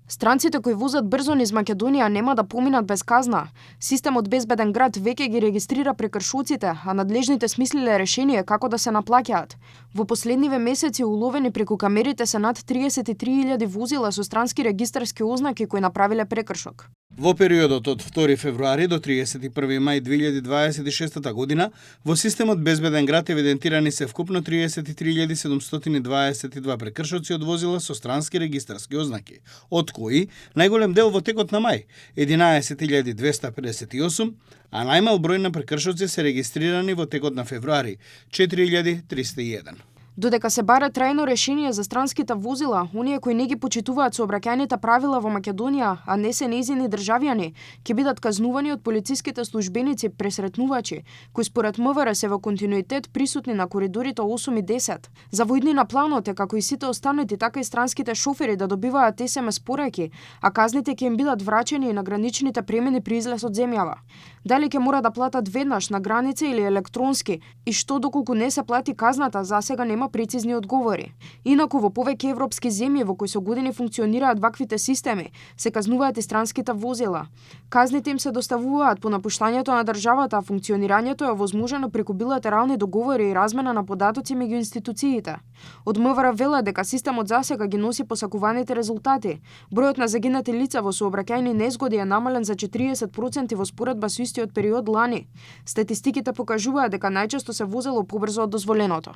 Странците кои возат брзо низ Македонија нема да поминат без казна. Системот Безбеден град веќе ги регистрира прекршоците, а надлежните смислиле решение како да се наплаќаат. Во последниве месеци уловени преку камерите се над 33.000 возила со странски регистарски ознаки кои направиле прекршок. Во периодот од 2 февруари до 31 мај 2026 година во системот Безбеден град евидентирани се вкупно 33.722 прекршоци од возила со странски регистарски ознаки, од кои најголем дел во текот на мај 11.258, а најмал број на прекршоци се регистрирани во текот на февруари 4.301. Додека се баре трајно решение за странските возила, оние кои не ги почитуваат сообраќајните правила во Македонија, а не се нејзини државјани, ќе бидат казнувани од полициските службеници пресретнувачи, кои според МВР се во континуитет присутни на коридорите 8 и 10. За војдни на планот е како и сите останати, така и странските шофери да добиваат СМС пораки, а казните ќе им бидат врачени на граничните премини при излез од земјава. Дали ќе мора да платат веднаш на граница или електронски, и што доколку не се плати казната, засега нема прецизни одговори. Инаку во повеќе европски земји во кои со години функционираат ваквите системи, се казнуваат и странските возила. Казните им се доставуваат по напуштањето на државата, а функционирањето е овозможено преку билатерални договори и размена на податоци меѓу институциите. Од МВР велат дека системот засега ги носи посакуваните резултати. Бројот на загинати лица во сообраќајни незгоди е намален за 40% во споредба со истиот период лани. Статистиките покажуваат дека најчесто се возело побрзо од дозволеното.